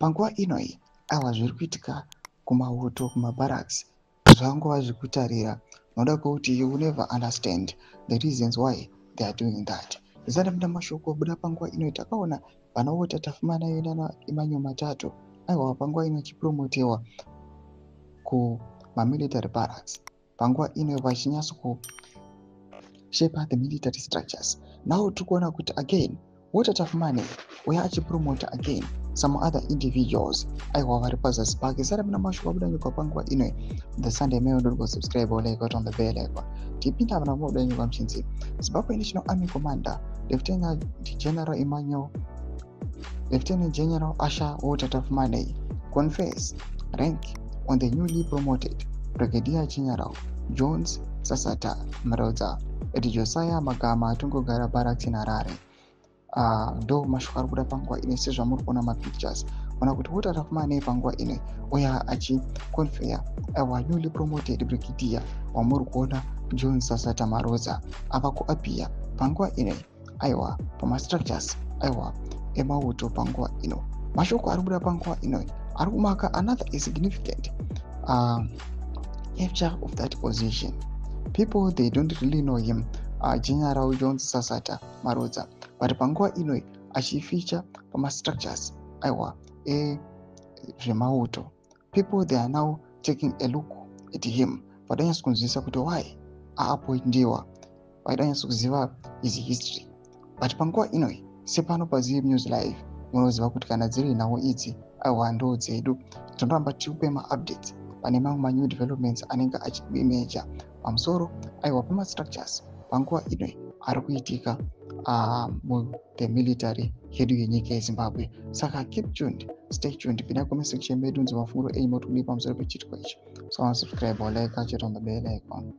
Panguva inoyi, aiwa, zviri kuitika kumauto, kumabarracks, zvangova zvekutarira noda kwekuti you will never understand the reasons why they are doing that. Ndisati ndapinda mashoko buda panguva ino, takaona vana Walter Tapfumaneyi nana Emmanuel Matatu, aiwa, panguva ino achipromotewa kumamilitary barracks, panguva ino vachinyatso kushape the military structures. Now tiri kuona kuti again Walter Tapfumaneyi uya achipromota again some other individuals, aiwa, vari pazasi pake. Sara mina mashoko abuda nyika panguva ino. The Sunday Mail, ndori subscribe, like, on the bell icon. Tipinda vana vabuda nyika muchinzi Zimbabwe National Army Commander Lieutenant General Emmanuel, Lieutenant General Asher Walter Tapfumaneyi confers rank on the newly promoted Brigadier General Jones Sasata Marodza at Josiah Magama Tongogara Barracks in Harare. Ndo mashoko ari kuda panguva ino sezvamuri kuona mapictures, ona kuti Walter Tapfumaneyi panguva ino uya achiconfer our newly promoted brigadier wamuri kuona, John Sasata Marodza, ava kuappear panguva ino, aiwa, pamastructures, aiwa, emauto panguva ino. Mashoko ari kubuda panguva ino ari kumaka another significant capture of that position. People, they don't really know him, General Jones Sasata Marodza, but panguva ino achifeature pamastructures, aiwa, ezvemauto, people, they are now taking a look at him. Vadanyatso kunzwisisa kuti why aappointiwa, vaidanyatso kuziva his history. But panguva inoi, sepano paZive News Live, munoziva kuti kana dziri nhau idzi, aiwa, ndo dzedu, tinoramba tichikupe maupdates pane mamwe manew developments anenge achiemerger pamusoro, aiwa, pamastructures panguva inoi ari kuitika muthe military yedu yenyika yeZimbabwe. Saka keep tuned, stay tuned. Pinda comment section medu, nzi mafunguro enyu moti kudii pamusoro pechiitiko ichi. So subscribe or like, hit on the bell icon.